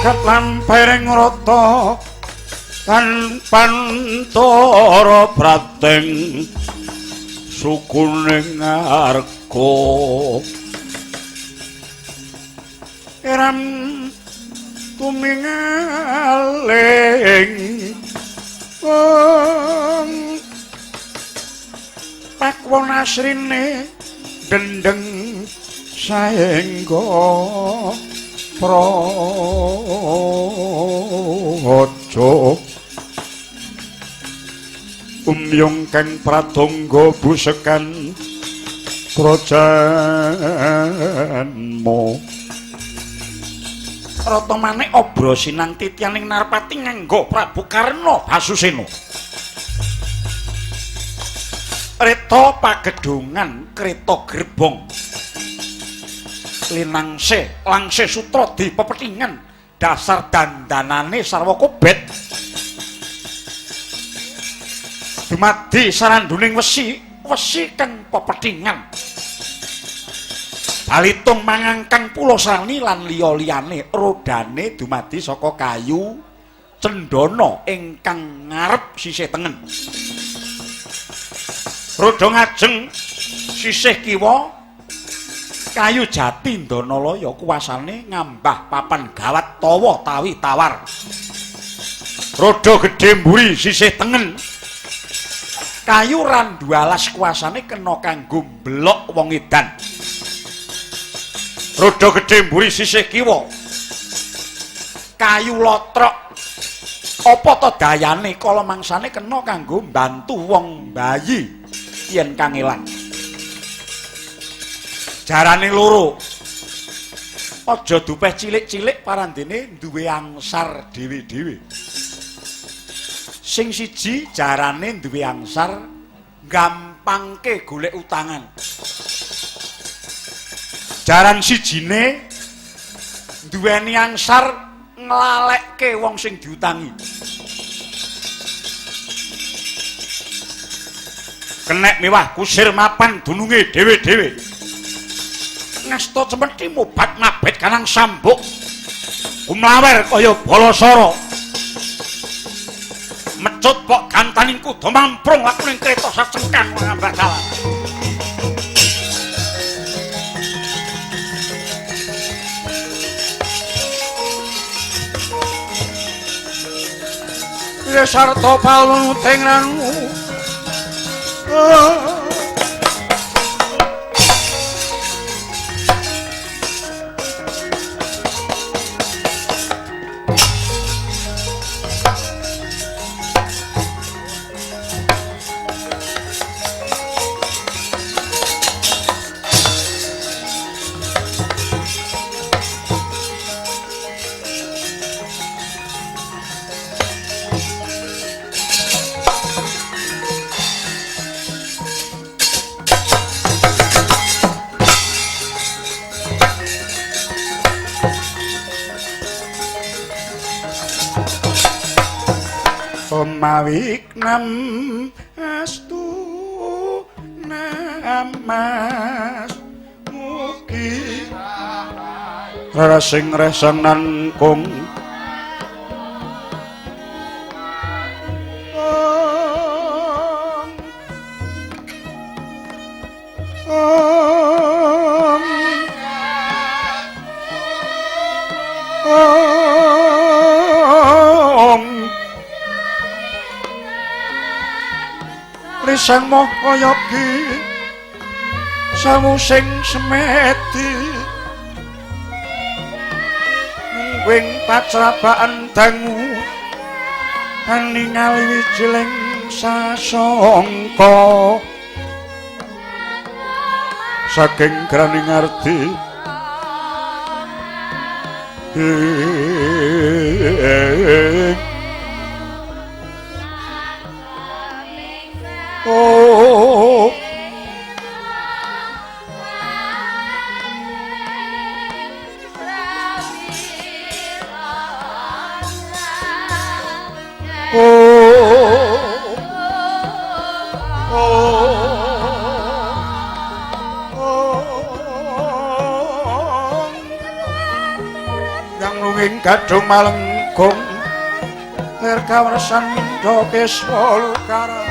Jagat lampiring rata tan pantara brating sukuning arga eram tumingaling wong pakwon asrine dendeng saengga praja umyung kang pratangga busekan prajanmu. Rata manik obra sinang titianing Narpati nganggo Prabu Karna Basusena. Reta pagedhongan kreta gerbong linangse langse sutra dipepethingan dasar dandanane sarwa kobet dumadi saranduning wesi wesi kang pepethingan balitung mangangkang pulosani lan liya-liyane rodane dumadi saka kayu cendana ingkang ngarep sisih tengen, roda ngajeng sisih kiwa kayu jati Ndanalaya kuwasane ngambah papan gawat tawa tawi tawar, roda gedhe mburi sisih tengen kayu randu alas kuwasane kena kanggo mblok wong edan, roda gedhe mburi sisih kiwa kayu lotrok apa ta dayane kala mangsane kena kanggo mbantu wong bayi yen kangelan. Jarane loro aja dupeh cilik-cilik parandene duwe angsar dhewe-dhewe. Sing siji jarane duwe angsar gampangke golek utangan. Jaran sijine duweni angsar nglalekke wong sing diutangi. Kenek mewah kusir mapan dununge dhewe-dhewe. Ngasta cemeti mobat mabet kanang sambuk kumlawer kaya balasara mecut pok gantaning kuda mamprung lakuning kreta sacengkang ngambah dalan. Sarta palung tengranu Mawiknam astu namas mugi rarasing resang nangkung Sang Mahayogi samu sing semedi mungwing pacrabaan dangu aningali wijiling sasongko saking graning ardi oh Gadhung malenggung lir kawersan mindha kiswa lukara.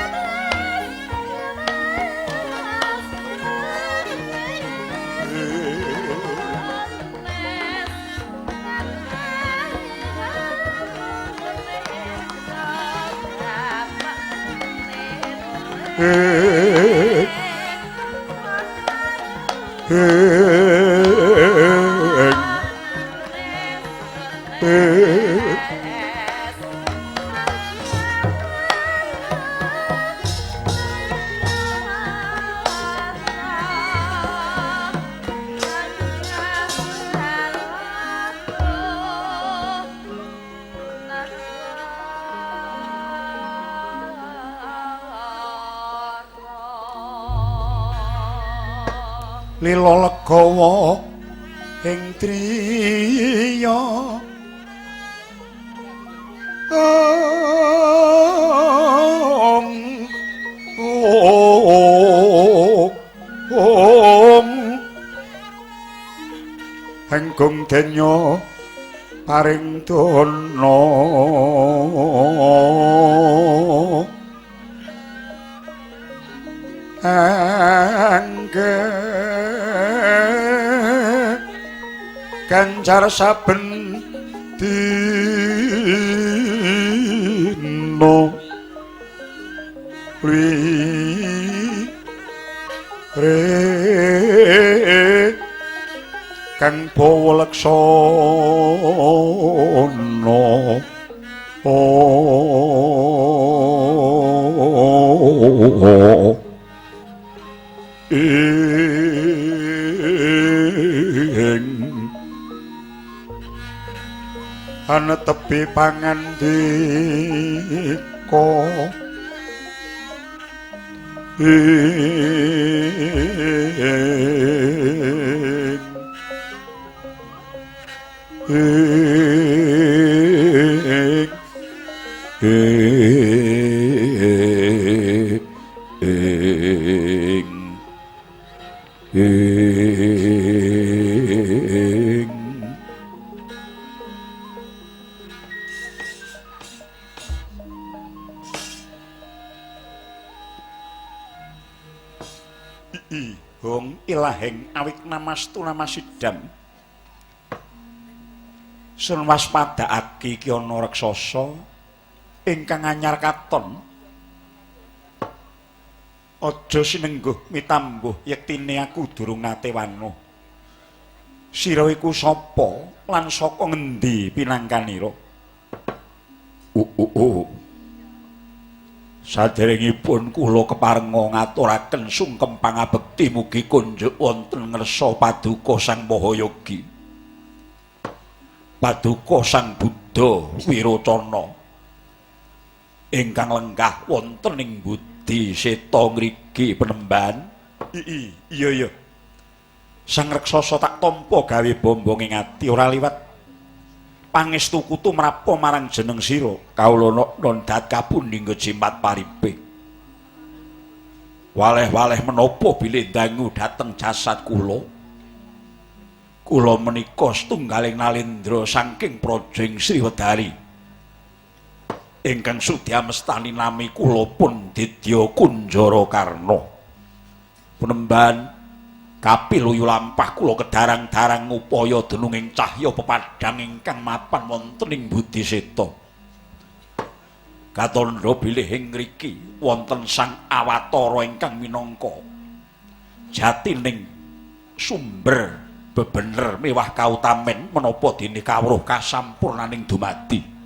Lila legawa ing driya ong ong henggung denya paring dana angge ganjar saben dina re kang bawa leksana. Ing anetepi pangandika ing ing ing ing hong ilaheng awik namastu namasidam sun waspadakake iki ana raksasa ingkang anyar katon. Aja sinengguh mitambuh yektine aku durung nate wanuh. Sira iku sapa lan saka ngendi pinangkanira? Saderengipun kula keparenga ngaturaken sungkem pangabekti mugi kunjuk wonten ngersa Paduka Sang Mahayogi. Paduka Sang Buddha Wirocana ingkang lenggah wonten ing Budi Seta ngriki penemban. Iya iya. Sang raksasa tak tampa gawe bombong ing ati ora liwat. Pangestu kutu mrapa marang jeneng sira. Kawula nondhat kapundhi jimat paripe. Waleh-waleh menapa bilih dangu dhateng jasad kula. Kula menika setunggaling nalendra saking praja ing Sriwedari. Ingkang sudi amestani nami kula pun Didya Kunjara Karna. Penemban kapiluyu lampah kula kedarang-darang ngupaya dununging cahya pepadhang ingkang mapan wonten ing Budi Seta. Katandha bilih ing ngriki wonten Sang Awatara ingkang minangka jatining sumber bebener mewah kautamen menapa dene kawruh kasampurnaning dumadi.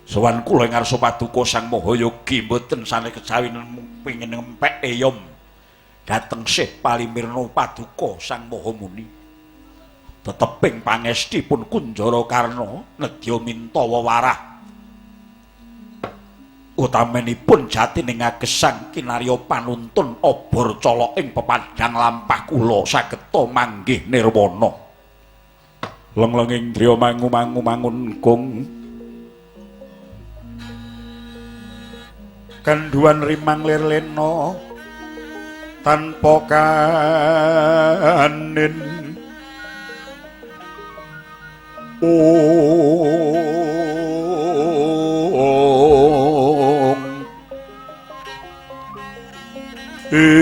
Sowan kula ing ngarsa Paduka Sang Mahayogi mboten sane kejawi pengin ngempek eyom dhateng Sih Palimirna Paduka Sang Mahamuni. Teteping pangestipun Kunjara Karna nedya minta wewarah. Utamenipun jatining agesang kinarya panuntun obor colok ing pepadhang lampah kula sageta manggih nirwana. Lenglenging driya mangu-mangu mangun kung kanduan rimang lir lena tanpa kanin Ong ing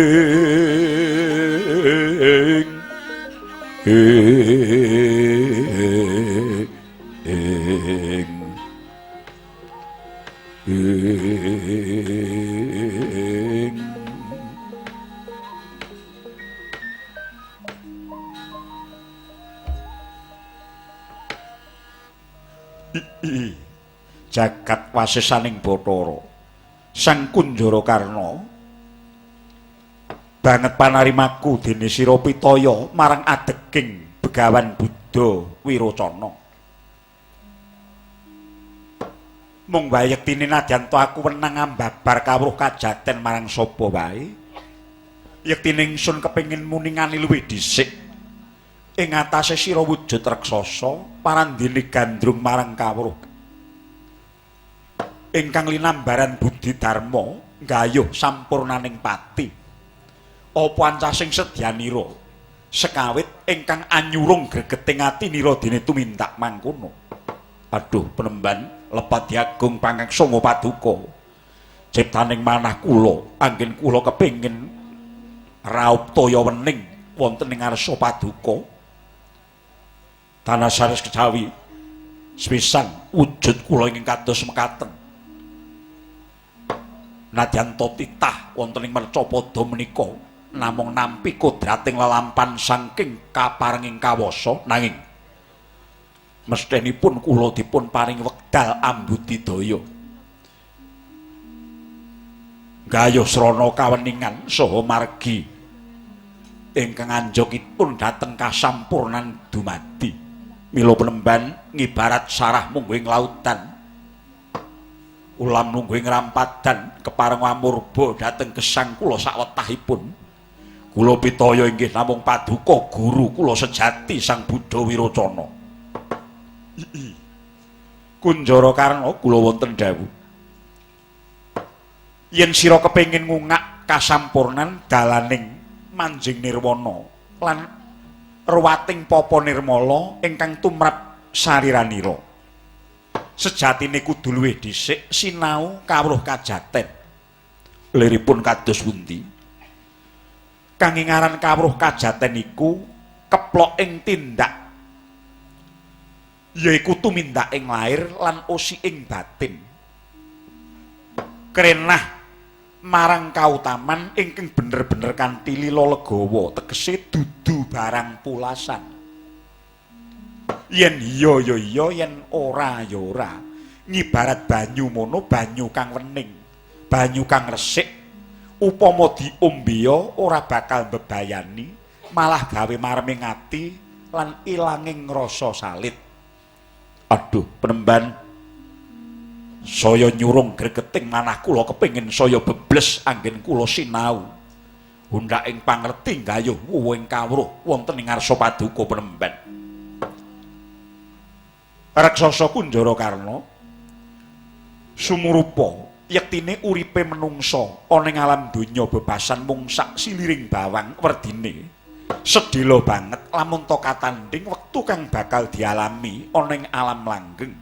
ing ing jagat wasesaning Bathara Sang Kunjara Karna banget panarimaku dene sira pitaya marang adeging Begawan Buddha Wirocana. Mung wae yektine nadyan ta aku wenang ambabar kawruh kajaten marang sapa wae, yektine ingsun kepengin muningani luwih dhisik ing atase sira wujud raksasa parandene gandrung marang kawruh ingkang linambaran budi dharma nggayuh sampurnaning pati. Apa ancasing sedyanira sekawit ingkang anyurung gregeting ati nira dene tumindak mangkono. Aduh penemban lepat diagung pangaksunga paduka ciptaning manah kula anggen kula kepengin raup toya wening wonten ing ngarsa paduka tanah sanes kejawi sepisan wujud kula ingkang kados mekaten. Nadyan ta titah wonten ing mercapada menika namung nampi kodrating lelampan saking kaparenging kawasa, nanging mesthenipun kula dipun paring wekdal ambudidaya gayuh srana kaweningan saha margi ingkang anjogipun dhateng kasampurnan dumadi. Mila penemban ngibarat sarah mungguh ing lautan, ulam nunggu ing rampadan kepareng amurba dhateng gesang kula sawetahipun. Kula pitaya inggih namung paduka guru kula sejati Sang Buddha Wirocana. Kunjara Karna kula wonten dawuh, yen sira kepengin ngungak kasampurnan dalaning manjing nirwana lan ruwating papa nirmala ingkang tumrap sariranira, sejatine kudu luwih dhisik sinau kawruh kajaten. Liripun kados pundi? Kangge ngaran kawruh kajaten iku keplok ing tindak, yaiku tumindak ing lair lan osi ing batin, krenah marang kautaman ingkang bener-bener kanthi lila legawa, tegese dudu barang pulasan. Yen iya ya iya, yen ora ya ora. Ngibarat banyu mono, banyu kang wening, banyu kang resik, upama diombeya ora bakal mbebayani, malah gawe mareming ati lan ilanging rasa salit. Aduh penemban, saya nyurung gregeting manah kula kepengin saya bebles anggen kula sinau hundhaking pangerti nggayuh wuwing kawruh wonten ing ngarsa paduka penemban. Raksasa Kunjara Karna sumurupa yektine uripe menungsa ana ing alam donya bebasan mung sak siliring bawang werdine sedhela banget lamun ta katandhing wektu kang bakal dialami ana ing alam langgeng.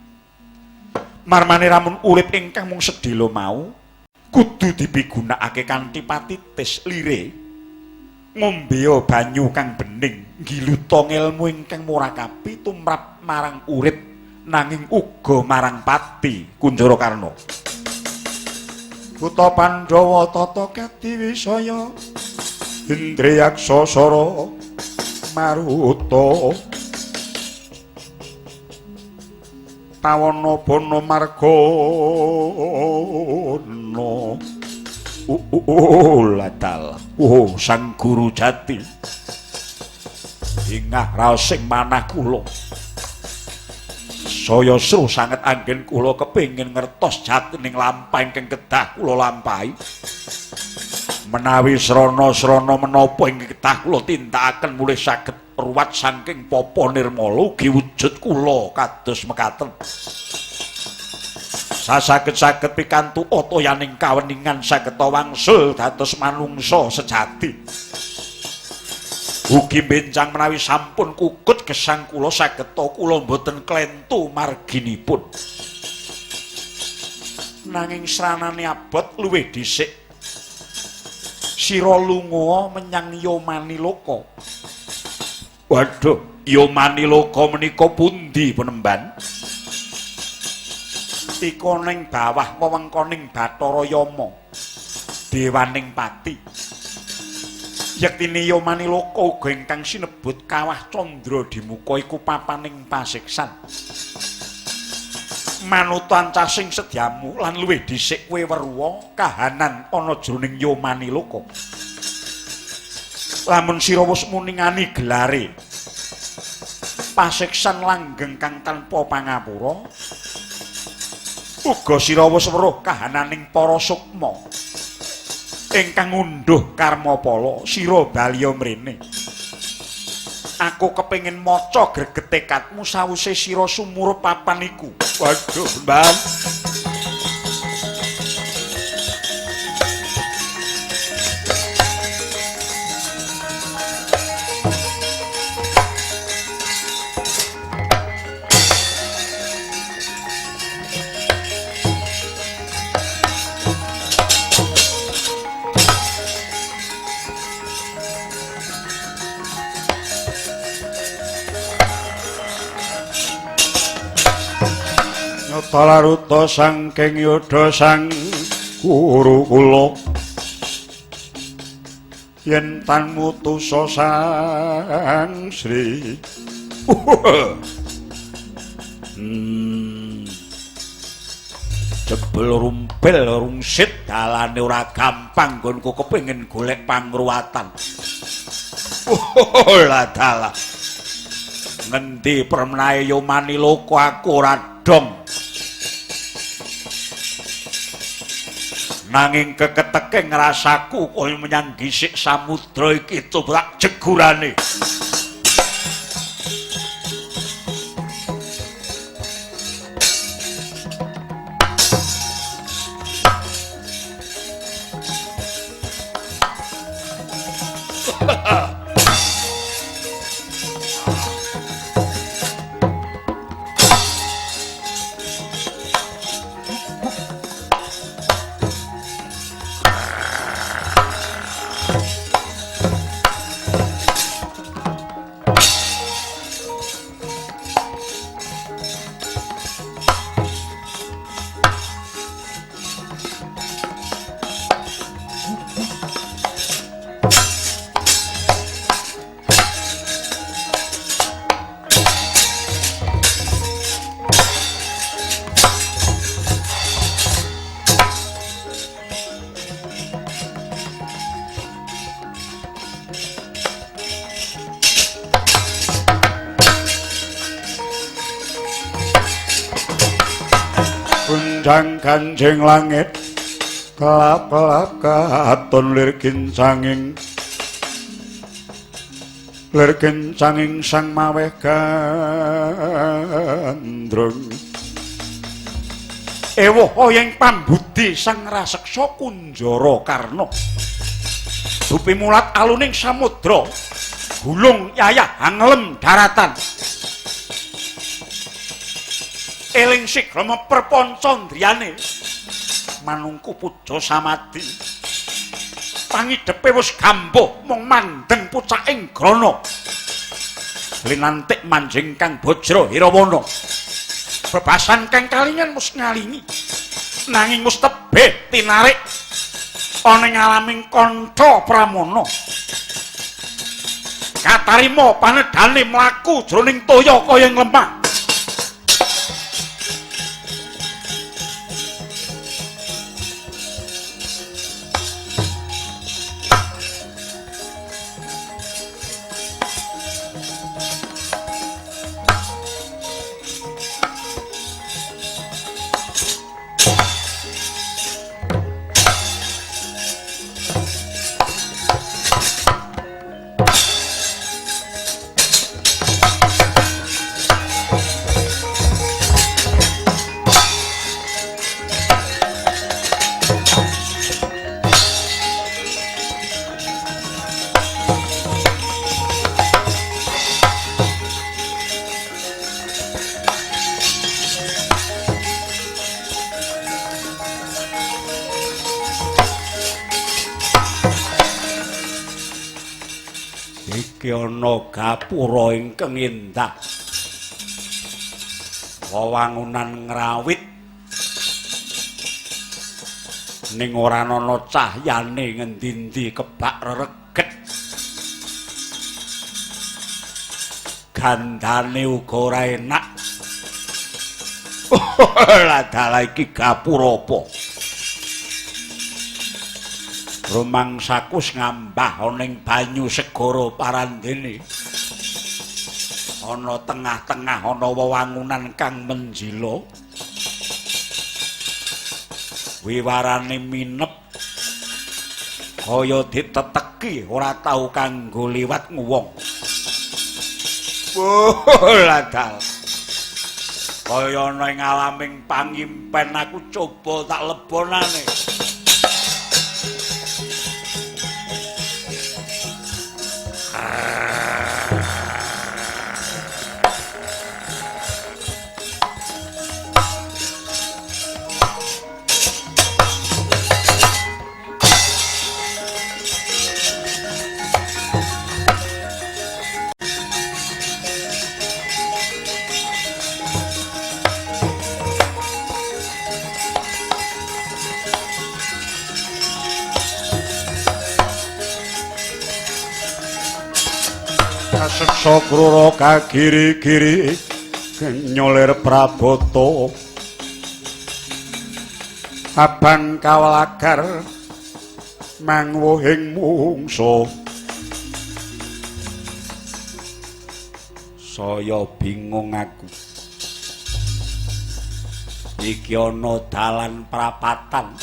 Marmane ramun urip ingkang mung sedhela mau kudu dipigunakake kanthi patitis lire, ngombeya banyu kang bening, nggiluta ngelmu ingkang murakabi tumrap marang urip nanging uga marang pati. Kunjara Karna. Buta Pandhawa tata kadiwisaya Indriyaksa sara maruta tawana bana margana ladal. Oh Sang Guru Jati, ingah raos sing manah kula saya seru sanget anggen kula kepengin ngertos jatining lampah ingkang kedah kula lampahi. Menawi srana-srana menapa ingkang kedah kula tindakaken mulih saged ruwat saking papa nirmala ugi wujud kula kados mekaten. Sasaged-saged pikantuk toyaning kaweningan saged wangsul dados manungsa sejati. Ugi benjang menawi sampun kukut Gesang kula sageta kula mboten klentu marginipun. Nanging sranane abot luwih dhisik sira lunga menyang Yamaniloka. Waduh, Yamaniloka menika pundi penemban? Ika ning bawah wewengkoning Bathara Yama, dewaning pati. Yektine Yamaniloka uga ingkang sinebut Kawah Candra Dimuka iku papaning pasiksan. Manut ancasing sedyamu lan luwih dhisik kowe weruha kahanan ana jroning Yamaniloka. Lamun sira wis muningani gelare pasiksan langgeng kang tanpa pangapura, uga sira wis weruh kahananing para sukma ingkang ngunduh karmapala, sira baliya mrene. Aku kepengin maca greget tekadmu sawise sira sumurup papan iku. Waduh, Mbah. Talaruta saking yudha sang guru kula yen tan mutusa sang Sri. Jebul rumpil rungsit dalane ora gampang nggonku kepengin golek pangruwatan. Lah dalah. Ngendi permenahe Yamaniloka aku ora dong. Nanging keketeke ngrasaku kaya menyang gisik samudra iki cobrak jegurane. Gunjang ganjing langit kelap-kelap katon lir kincanging lir kincanging sang maweh gandrung. Ewuh ing pambudi sang raseksa Kunjara Karna. Dupi mulat aluning samudra, gulung yayah anglem daratan. Eling sigrama perpanca ndriyane manungku puja samadi. Pangidepe wis gambuh mung mandeng pucaking grana. Linantik manjing kang bajra hirawana. Bebasan kang kalingan wis ngalingi. Nanging wis tebih tinarik ana ing alaming kantha pramana. Katarima panedane mlaku jroning toya kaya ing lemah. Iki ana gapura ingkang endah. Wewangunan ngrawit ning ora ana cahyane ngendi-endi kebak rereget. Gandane uga ora enak. Lah dalah iki gapura apa? Rumangsaku ngambah ana ing banyu segara parandene. Ana tengah-tengah ana wewangunan kang menjila. Wiwarane minep kaya diteteki ora tau kanggo liwat nguwong. Oh, ladal. Kaya ana ing alaming pangimpen aku coba tak lebonane. Kaseksa krura kagiri-giri nyolir prabata abang kawelagar mangwuhing mungsa. Saya bingung aku. Iki ana dalan prapatan.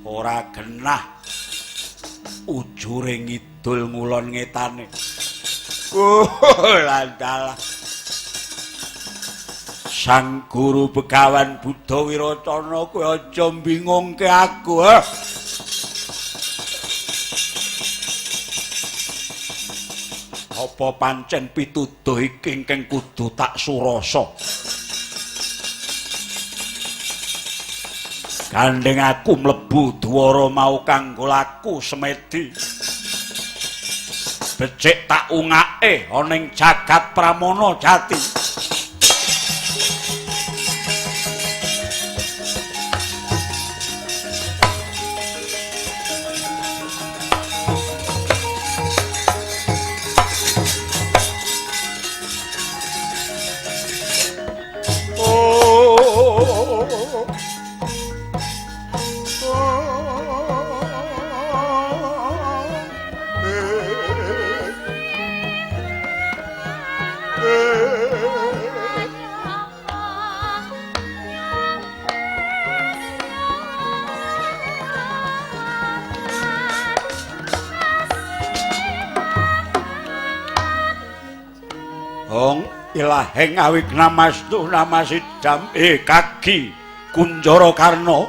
Ora genah ujure ngidul ngulon ngetane. Oh, landalah. Sang Guru Begawan Buddha Wirocana kowe aja mbingungke aku, ha. Apa pancen pituduh iki ingkang kudu tak surasa? Gandeng aku mlebu dwara mau kanggo laku semedi. Becik tak ungake ana ing jagat Pramana Jati. Ilaheng awignamastu namasidam kagi Kunjara Karna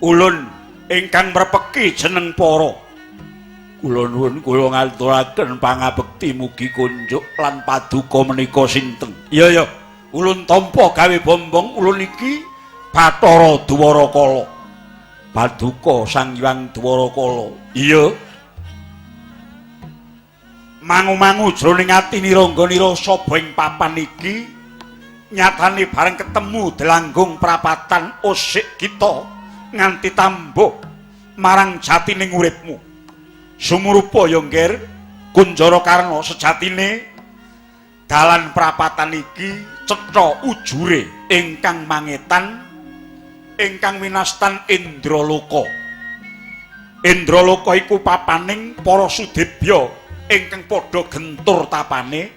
ulun ingkang mrepeki jeneng para kula nuwun kula ngaturaken pangabekti mugi kunjuk lan paduka menika sinten. Iya ya, ulun tampa gawe bombong ulun iki Bathara Dwarakala. Paduka Sang Hyang Dwarakala. Iya. Mangu-mangu jroning ati nirangga-nira saba ing papan iki nyatane bareng ketemu delanggung prapatan usik kita nganti tambuh marang jatining uripmu. Sumurupa ya Ngger Kunjara Karna, sejatine dalan prapatan iki cetha ujure ingkang mangetan ingkang winastan Indraloka. Indraloka iku papaning para sudebya ingkang padha gentur tapane.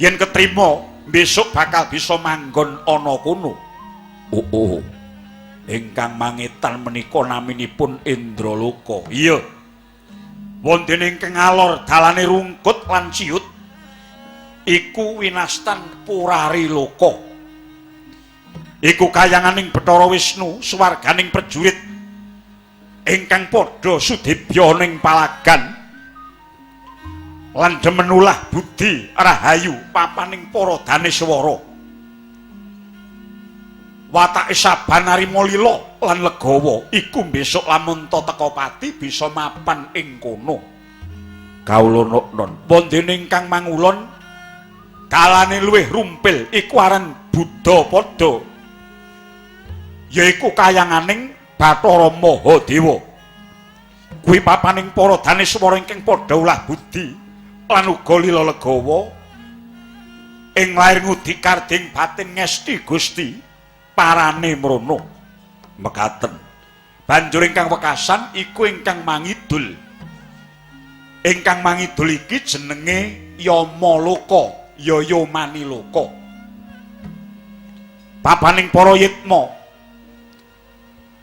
Yen ketrima besok bakal bisa manggon ana kono. Oh, oh. Ingkang mangetan menika naminipun Indraloka. Iya. Wonten ingkang ngalor dalane rungkut lan ciut iku winastan Purariloka. Iku kayanganing Bathara Wisnu, swarganing prajurit ingkang padha sudebya ning palagan lan demenulah budi rahayu papaning para daneswara. Watake saban arima lila lila lan legawa iku besok lamun ta teka pati bisa mapan ing kono. Kawula noknon, wondene ingkang mangulon kalane luwih rumpil iku aran Buddha Pada. Yaiku kayanganing Bathara Mahadewa. Kuwi papaning para daniswara ingkang padha ulah budi lan uga lila legawa ing lair ngudi karding batin ngesti Gusti parane mrono. Mekaten. Banjur ingkang wekasan iku ingkang mangidul. Ingkang mangidul iki jenenge Yamaloka, Yayamaniloka. Papaning para yitma.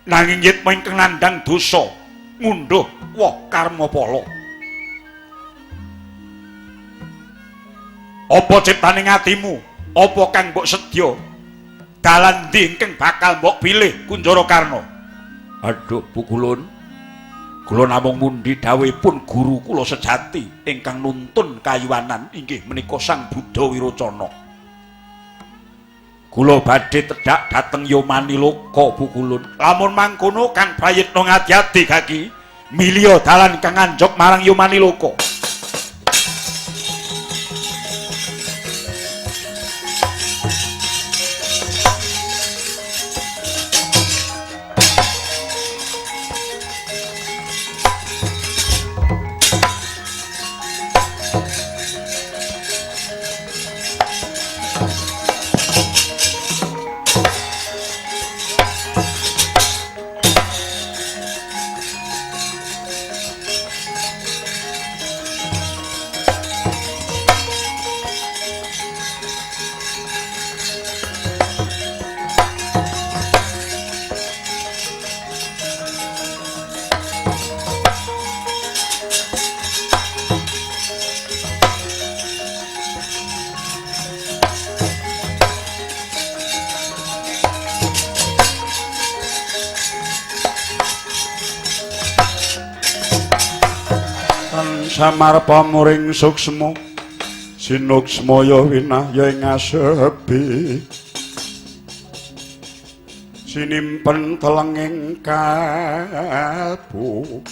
Nanging yitma ingkang nandhang dosa ngundhuh woh karma pala. Apa ciptaning atimu? Apa kang mbok sedya? Dalan ndi ingkang bakal mbok pilih Kunjara Karna? Aduh, Pukulun. Kula namung mundi dawuhipun guru kula sejati ingkang nuntun kayuwanan inggih menika Sang Buddha Wirocana. Kula badhe tedhak dhateng Yamaniloka, Pukulun. Lamun mangkono kang prayitna ngati-ati kaki, milih dalan kang anjog marang Yamaniloka. Samarpa muring suksma sinuksmaya winahya ing asepi sinimpen telenging kalbu.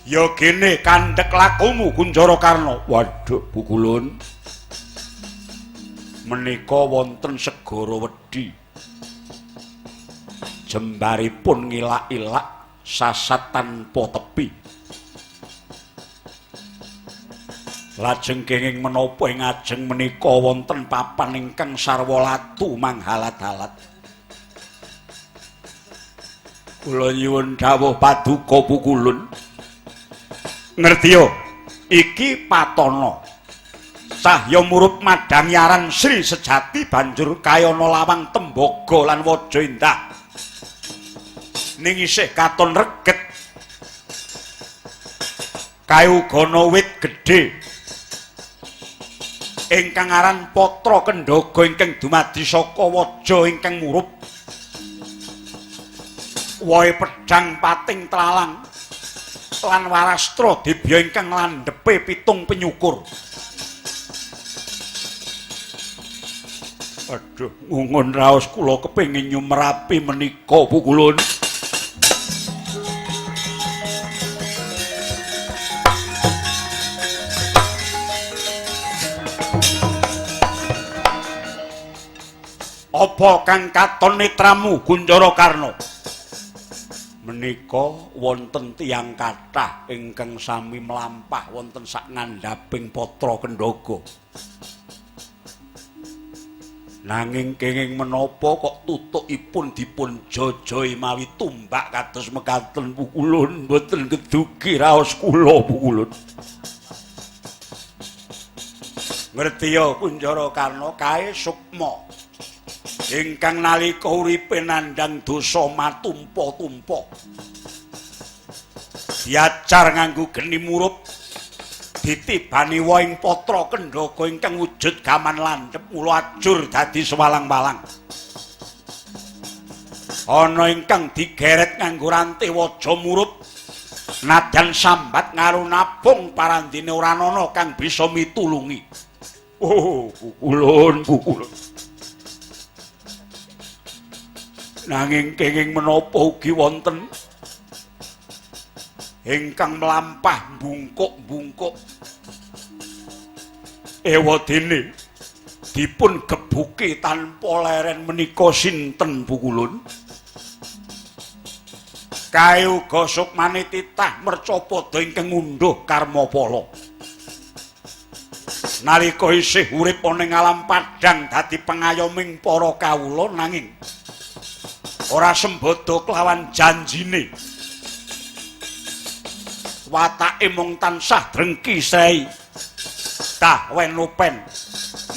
Ya gene kandhek lakumu Kunjara Karna. Waduh, Pukulun. Menika wonten segara wedhi. Jembaripun ngilak-ilak sasat tanpa tepi. Lajeng kenging menapa ing ajeng menika wonten papan ingkang sarwa latu manghalat-halat. Kula nyuwun dawuh paduka Pukulun. Ngertiya, iki patana. Cahya murup madhangi aran Sri Sejati banjur kayana lawang tembaga lan waja indah. Ning isih katon reget. Kae uga ana wit gedhe ingkang aran Patra Kendhaga ingkang dumadi saka waja ingkang murup. Wohe pedhang pating tlalang lan warastra dibya ingkang landhepe pitung penyukur. Aduh, ngungun raos kula kepengin nyumerapi menika Pukulun. Apa kang katon netramu Kunjara Karna? Menika wonten tiyang kathah ingkang sami mlampah wonten sak ngandhaping Patra Kendhaga. Nanging kenging menapa kok tutukipun dipun jojohi mawi tumbak kados mekaten Pukulun, mboten kedugi raos kula Pukulun. Ngertiya Kunjara Karna, kae sukma ingkang nalika uripe nandhang dosa matumpa-tumpa. Diacar nganggo geni murup, ditibani wohing Patra Kendhaga ingkang wujud gaman landhep mula ajur dadi sewalang-walang. Ana ingkang digeret nganggo rante waja murup, nadyan sambat ngaru nabung parandene ora ana kang bisa mitulungi. Oh, Pukulun, Pukulun. Nanging kenging menapa ugi wonten ingkang mlampah bungkuk-bungkuk. Ewadene dipun gebuki tanpa leren menika sinten Pukulun? Kae uga sukmane titah mercapada ingkang ngunduh karmapala. Nalika isih urip ana ing alam padhang dadi pengayoming para kawula nanging ora sembada kelawan janjine. Watake mung tansah drengki srei. Tah wenopen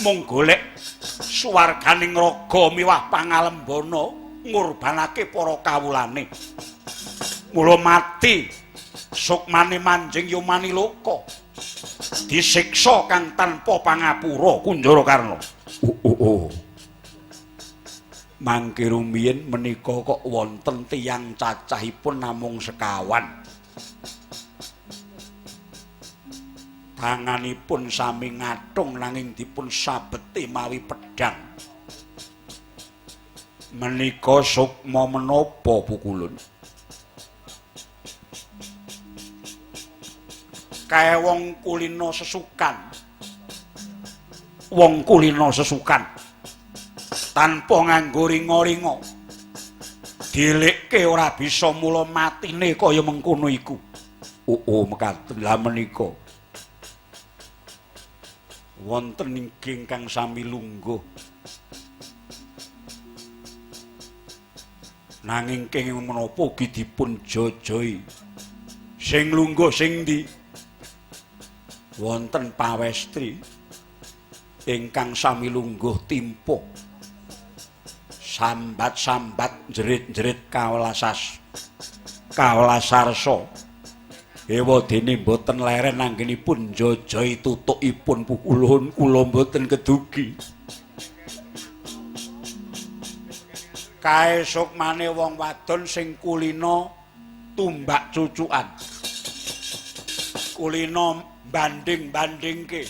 mung golek swarganing raga miwah pangalembana ngurbanake para kawulane. Mula mati sukmane manjing yumaniloka. Disiksa kang tanpa pangapura Kunjara Karna. Oh. Mangke rumiyin menika kok wonten tiyang cacahipun namung sekawan. Tanganipun sami ngathung nanging dipun sabeti mawi pedhang. Menika sukma menapa Pukulun? Kae wong kulina sesukan. Wong kulina sesukan tanpa nganggo ringa-ringa. Dielikke ora bisa mula matine kaya mengkono iku. Oh, mekaten lha menika. Wonten ingkang sami lungguh. Nanging kenging menapa ugi dipun jojohi. Sing lungguh sing ndi? Wonten pawestri ingkang sami lungguh timpuh. Sambat-sambat jerit-jerit kawelasarsa. Ewadene mboten leren anggenipun njojohi tutukipun Pukulun, kula mboten kedugi. Kae sukmane wong wadon sing kulina tumbak cucukan. Kulina banding-bandingke.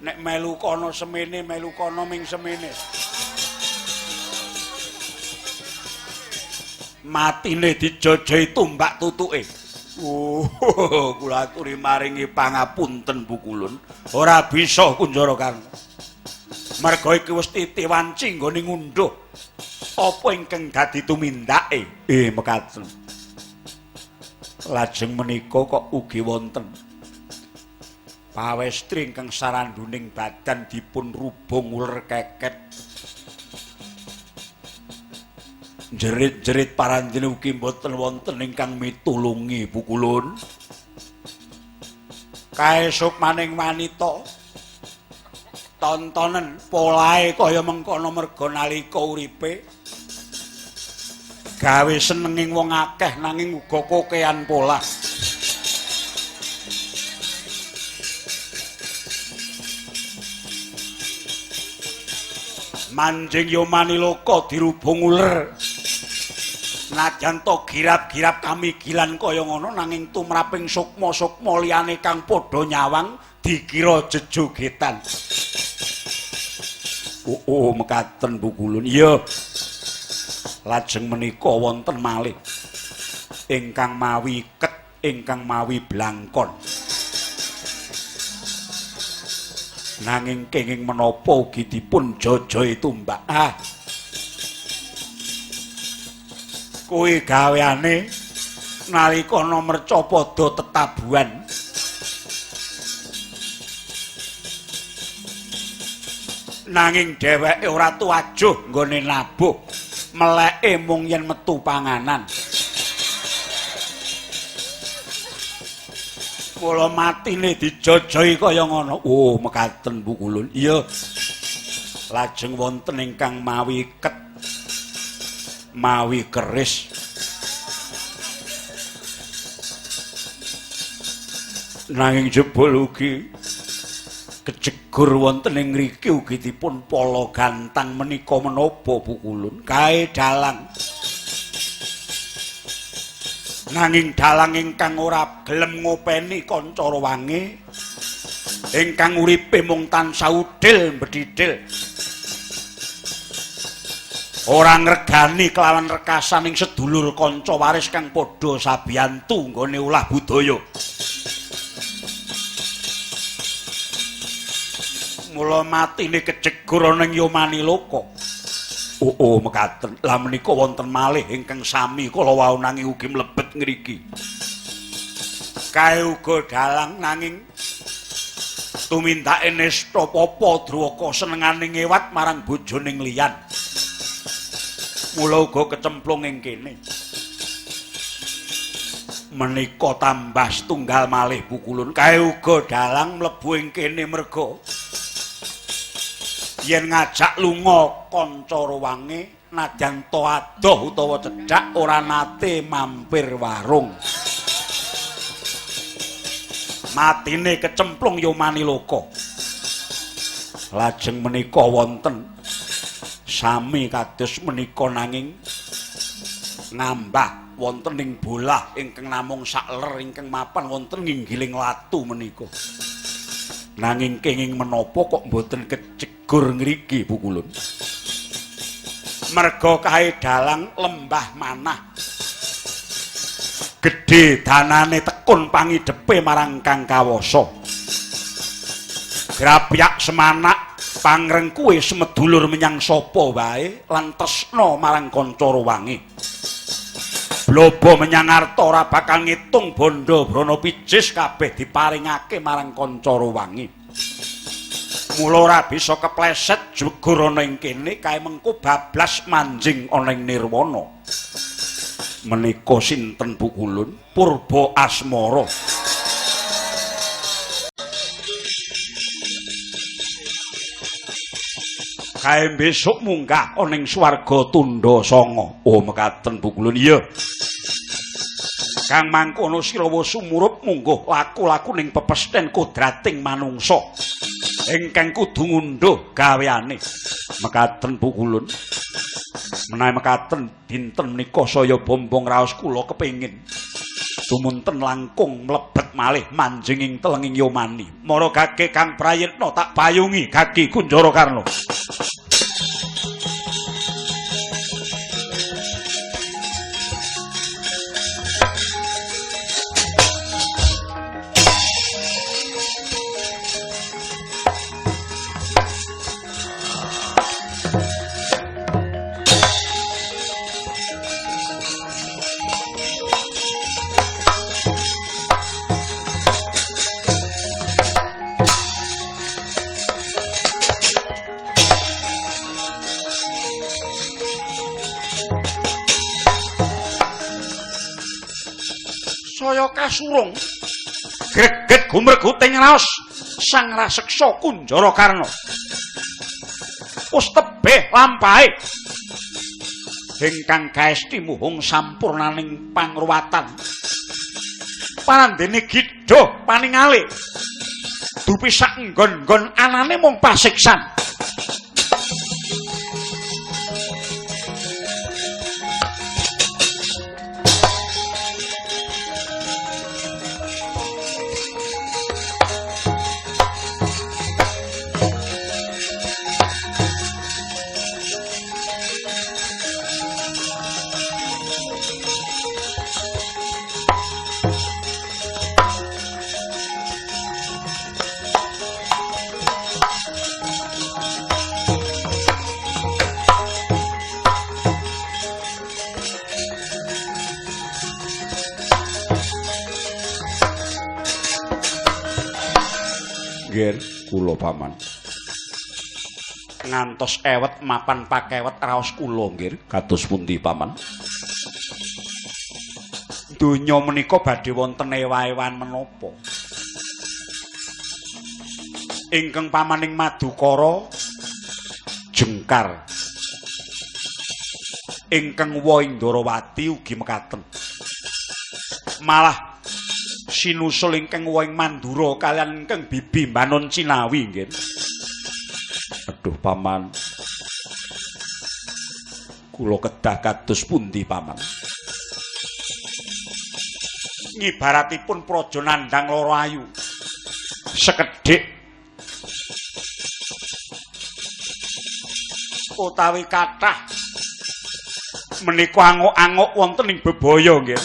Nek melu kono semene, melu kono ming semene. Matine dijojohi tumbak tutuke. Oh, kula aturi maringi pangapunten Pukulun. Ora bisa Kunjara Karna. Merga iki wis titi wanci nggone ngunduh apa ingkang dadi tumindake. Mekaten. Lajeng menika kok ugi wonten pawestri ingkang saranduning badan dipun rubung uler keket. Jerit-jerit parandene ugi mboten wonten ingkang mitulungi Pukulun. Kae sukmaning wanita tontonen polahe kaya mengkono merga nalika uripe gawe senenging wong akeh nanging uga kokean polah. Manjing yumaniloka dirubung uler. Najan to girap-girap kamigilan kaya ngono nanging tumraping sukma-sukma liyane kang padha nyawang dikira jejogetan. Oh, mekaten Pukulun. Iya. Lajeng menika wonten malih ingkang mawi iket, ingkang mawi blangkon. Nanging kenging menapa ugi dipun jojohi tumbak. Ah. Kuwi gaweane nalika ana mercapada tetabuhan. Nanging dheweke ora tuwajuh nggone nabuh, meleke mung yen metu panganan. Mula matine dijojohi kaya ngono. Oh, mekaten Pukulun. Iya. Lajeng wonten ingkang mawi iket, mawi keris. Nanging jebul ugi kejegur wonten ing ngriki ugi dipun pala gantang menika menapa Pukulun? Kae dalang. Nanging dalang ingkang ora gelem ngopeni kanca rewange, ingkang uripe mung tansah udil mbedhidhil. Ora ngregani kelawan rekasaning sedulur kanca waris kang padha sabiyantu nggone ulah budaya. Mula matine kejegur ana ing Yomaniloka. Oh, mekaten. Lah menika wonten malih ingkang sami kala wau nanging ugi mlebet ngriki. Kae uga dalang nanging tumindake nista papa Druwaka senengane ngewat marang bojone liyan. Mula uga kecemplung ing kene. Menika tambah setunggal malih pukulun. Kae uga dalang mlebu ing kene merga yen ngajak lunga kanca ruwange nadyan to adoh utawa cedhak ora nate mampir warung. Matine kecemplung Yomaniloka. Lajeng menika wonten sami kados menika nanging ngambah wonten ing bolah ingkang namung sakler ingkang mapan wonten nginggiling watu menika. Nanging kenging menapa kok mboten kejegur ngriki pukulun. Merga kae dalang lembah manah. Gedhe danane tekun pangidepe marang Kang Kawasa. Grapyak semanak pangrengkuhe semedulur menyang sapa wae lan tresna marang kanca ruwange. Blobo menyang arta ora bakal ngitung bondo brana picis kabeh diparingake marang kanca ruwange. Mula ora bisa kepleset jegur ana ing kene kae mengko bablas manjing ana ing nirwana. Menika sinten pukulun? Purba Asmara. Kae besok munggah ana ing swarga tundha sanga. Oh mekaten pukulun. Iya. Kang mangkono sira wis sumurup mungguh laku-laku ning pepesthen kodrating manungsa ingkang kudu ngundhuh gaweane. Mekaten pukulun. Menawi mekaten dinten menika saya bombong raos kula kepengin tumunten langkung mlebet malih manjing ing telenging Yomani. Mara gage Kang Prayitna tak payungi gagi Kunjara Karna. Saya kasurung greget gumreguting raos sang raseksa Kunjara Karna. Wis tebih lampahe ingkang gaesti muhung sampurnaning pangruwatan. Parandene gidha paningale dupi sak nggon-nggon anane mung pasiksan. Nggih, kula paman. Ngantos ewet mapan pakewet raos kula nggih, kados pundi paman? Donya menika badhe wonten ewa-ewan menapa? Ingkang pamaning Madukara jengkar. Ingkang wa ing Ndarawati ugi mekaten. Malah sinusul ingkang wa ing Mandura kaliyan ingkang bibi Mbanon Cinawi nggih. Aduh paman. Kula kedah kados pundi paman? Ngibaratipun praja nandhang lara ayu. Sekedhik utawi kathah Menika anguk-anguk wonten ing bebaya nggih.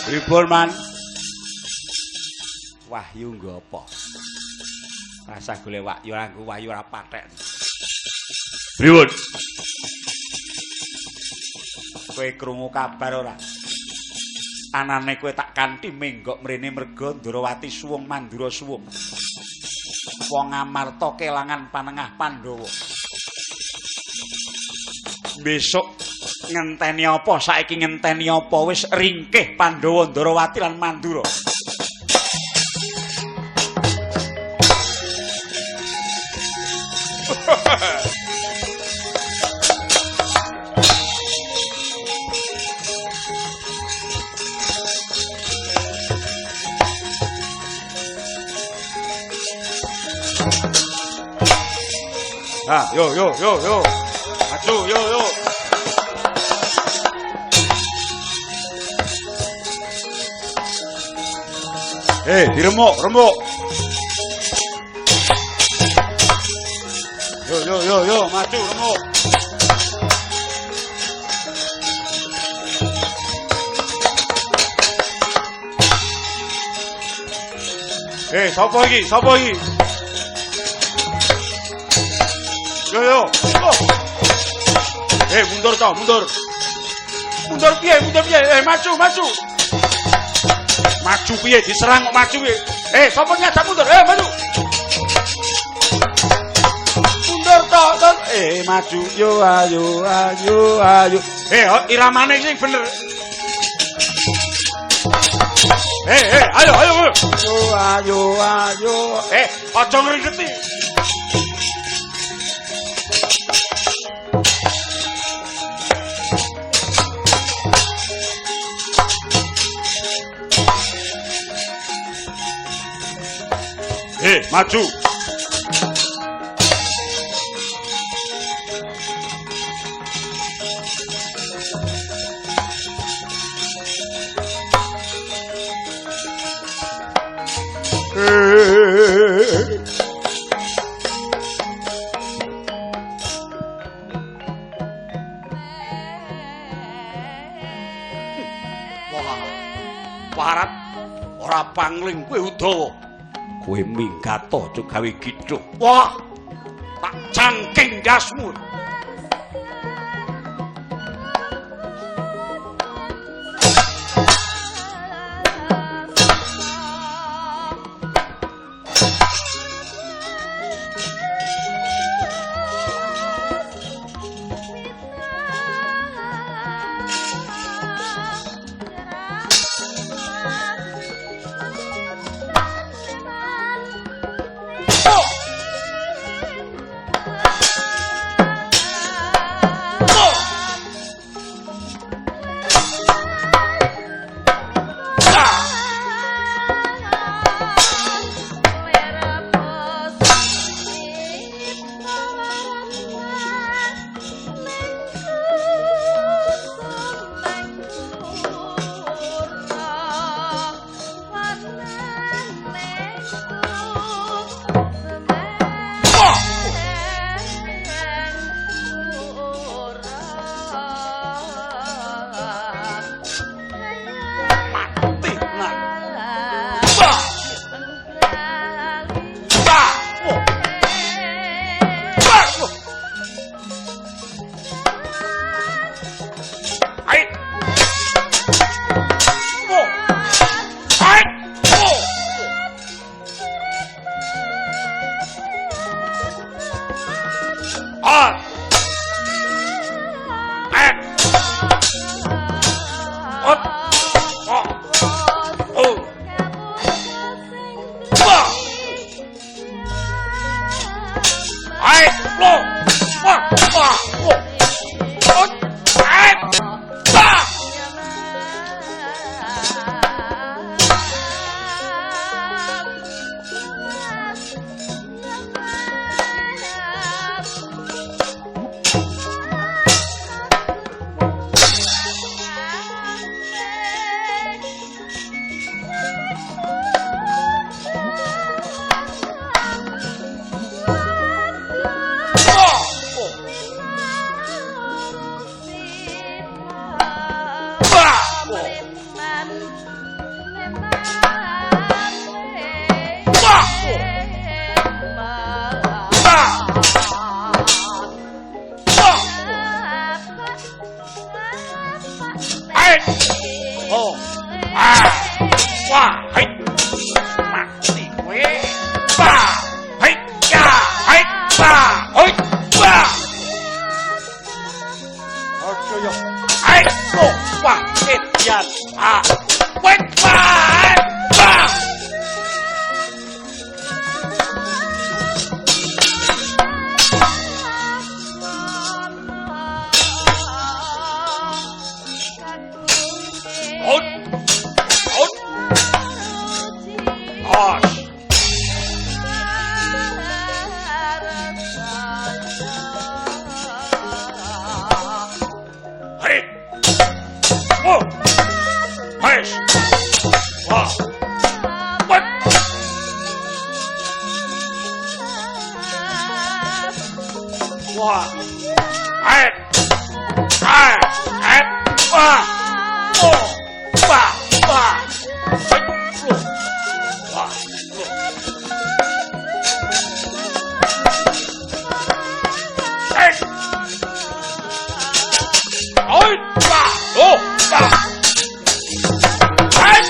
Pripun, Man? Wahyu nggo apa? Rasa golek wahyu nganggo wahyu ora pathek. Pripun? Kowe krungu kabar ora? Anane kowe tak kanthi menggok mrene merga Ndrawati suwung Mandura suwung. Wong Amarta kelangan panengah Pandhawa. Besok ngenteni apa? Saiki ngenteni apa? Wis ringkih Pandhawa Ndrawati lan Mandura. Ah, yo yo yo yo. Maju yo yo. Diremuk, remuk. Yo yo yo yo, maju remuk. Sapa iki? Sapa iki? Yo yo. Oh. Mundur to, mundur. Mundur piye? Mundur piye? Maju, maju. Maju piye diserang kok maju piye? Sapa ngajak mundur? Maju. Mundur to, to. Maju. Yo ayo ayo ayo. Iramane sing bener. Ayo ayo. Yo ayo ayo. Aja ngringeti. Maju. Wah, parat ora pangling kowe Udawa. Kowe minggat aja gawe gidhuk. Wah, tak cangking ndasmu. Ah! Wah, hei. Mati kowe. Bah! Hei, ya, hei, bah! Hei, bah! Aja yo. Hei, lo, wah, edian. Ah. Wait, bah! Bah! Out. Out. Os. Hei. Oh. Wes. Wah. Wet. Wah. Hei. Hei. Hei. Wah. Oh. Wah. Wah. Hei. Loh. Wah. Loh. Hei. Oi. Wah. Oh. Wah. Hei.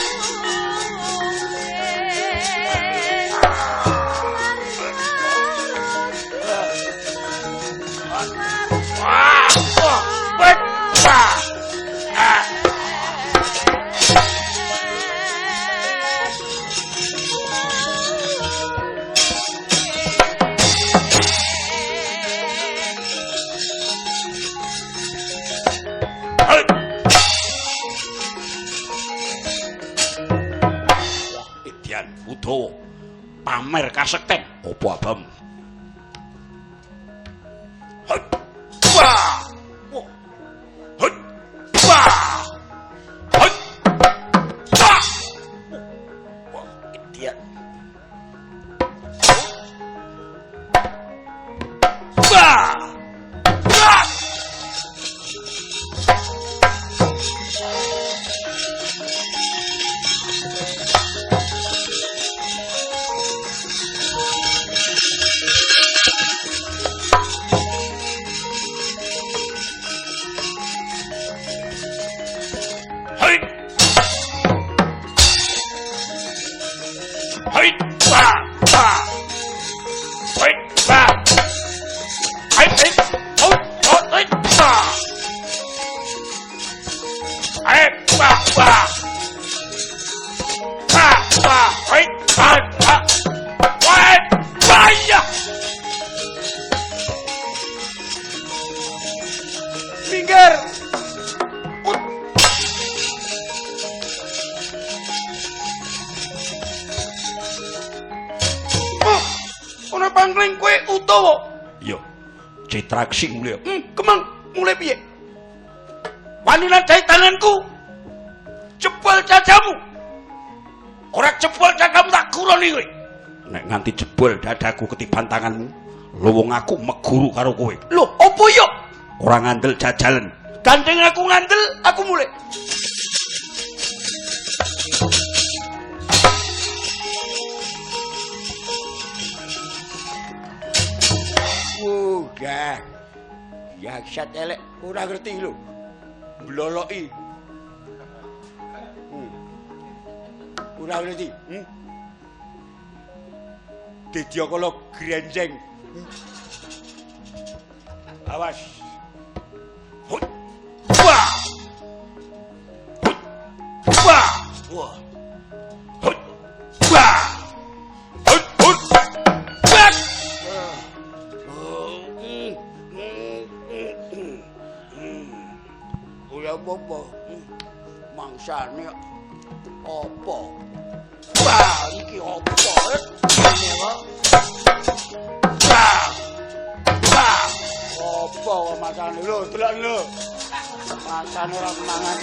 Wah. Wah. Wet. Wah. Ah. Hei. Wah, edian Udawa pamer kasekten apa abam? Hei. Wah. Wah. Hei. Wah. Hei. Wah. Wah, edian. Wah. Wah. Hei. Hei. Wah. Wah. Hei. Wah. Hei. Hei. Oh. Oh. Hei. Wah. Hei. Wah. Wah. Wah. Wah. Hei. Wah. Wah. Wah. Wah. Ya. Minggir. Oh, ana pangling kowe Udawa. Iya. Citraksi mulya. Kemang mulai piye? Wani nadai tanganku. Jebol dadamu. Ora jebol dadamu tak guroni kowe. Nek nganti jebol dadaku ketiban tanganmu, luwung aku meguru karo kowe. Lho, opo yo? Ora ngandel jajalen. Gandeng aku ngandel, aku mulai. Udah. Yaksat elek ora ngerti lho. Bloloki. Ora ngerti. Dedya kala grenjeng. Awas. Hut. Wah. Hut. Wah. Wah. Hut. Wah. Hut. Hut. Wah. Ora apa-apa. Mangsane apa? Wah, iki apa? Wah. Wah. Apa kok masane lho, delok lho. Masane ora mangan.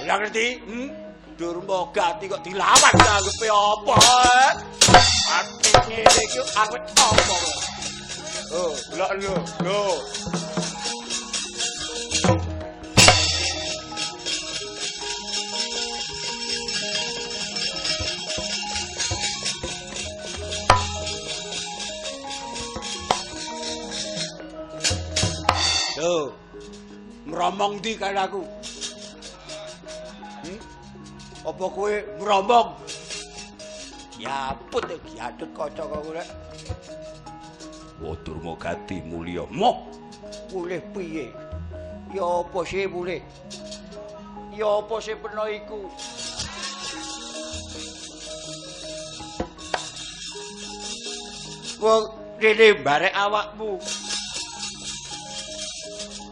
Ora ngerti? Durma gati kok dilawan anggepe apa? Ati ngene iki awet apa kok? Oh, delok lho, lho. Lho. Mromong ndi karo aku? Apa kowe mromong? Yaput giatut kaca kowe rek. Wo Durmagati mulya. Moh, mulih piye? Ya apa sih mulih? Ya apa sih peno iku? Wong rene barek awakmu.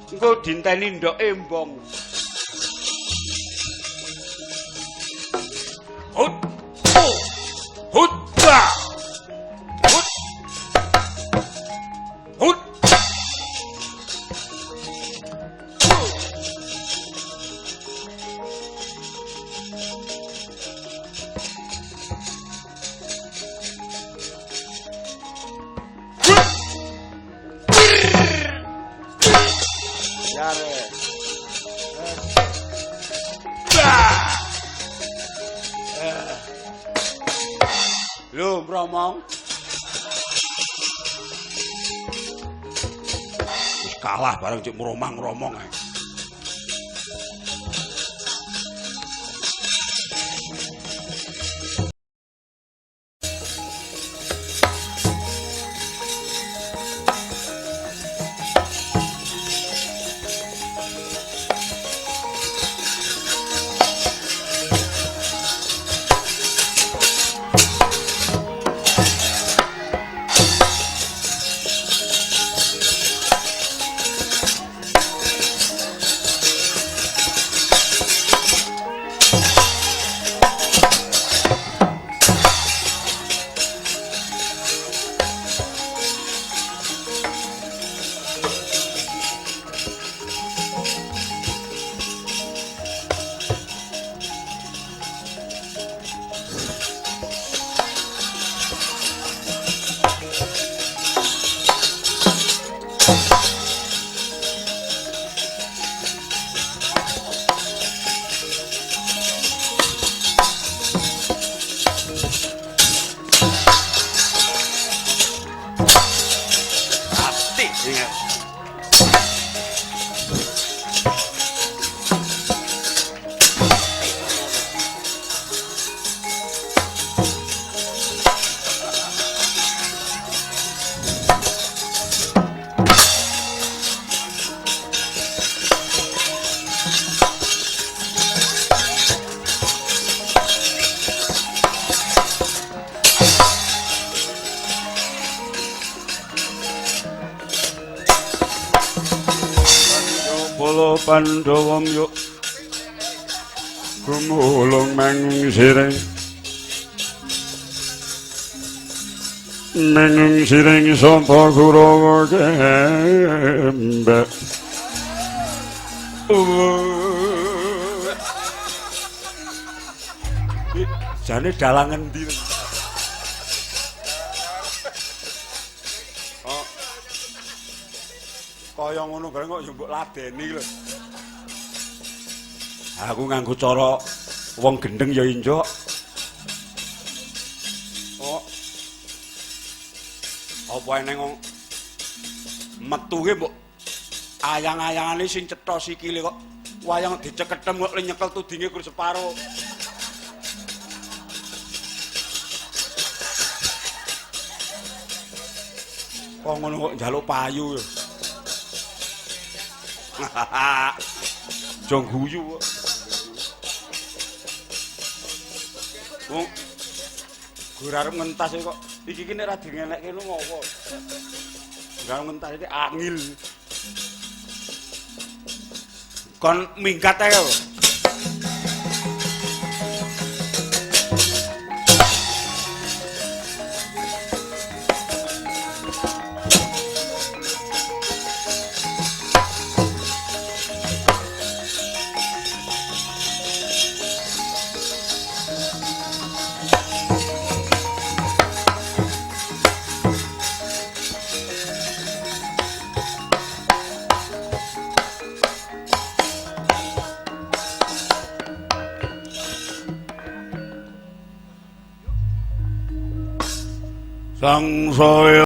Engko dinteni ndok embong. Hut. Hut. Hut. Hut. Lho, mromong. Wis kalah bareng cek mromang-mromong ae. Pandhawa yuk gumulung mangung siring mangung siring sapa Kurawa kembek. Jane dalang ngendi? Oh. Kaya ngono bareng kok ya mbok ladeni lho. Aku nganggo cara wong gendeng ya injok. Oh. Apa eneng wong metu ki mbok ayang-ayangane sing cetha sikile kok wayang diceketem kok nyekel tudinge kur separo. Kok ngono kok njaluk payu ya. Aja guyu kok. Wong gur arep ngentas kok iki ki nek ra dingenekke lu ngopo. Ora ngentas iki angil. Kon minggat ae kok. Sangsaya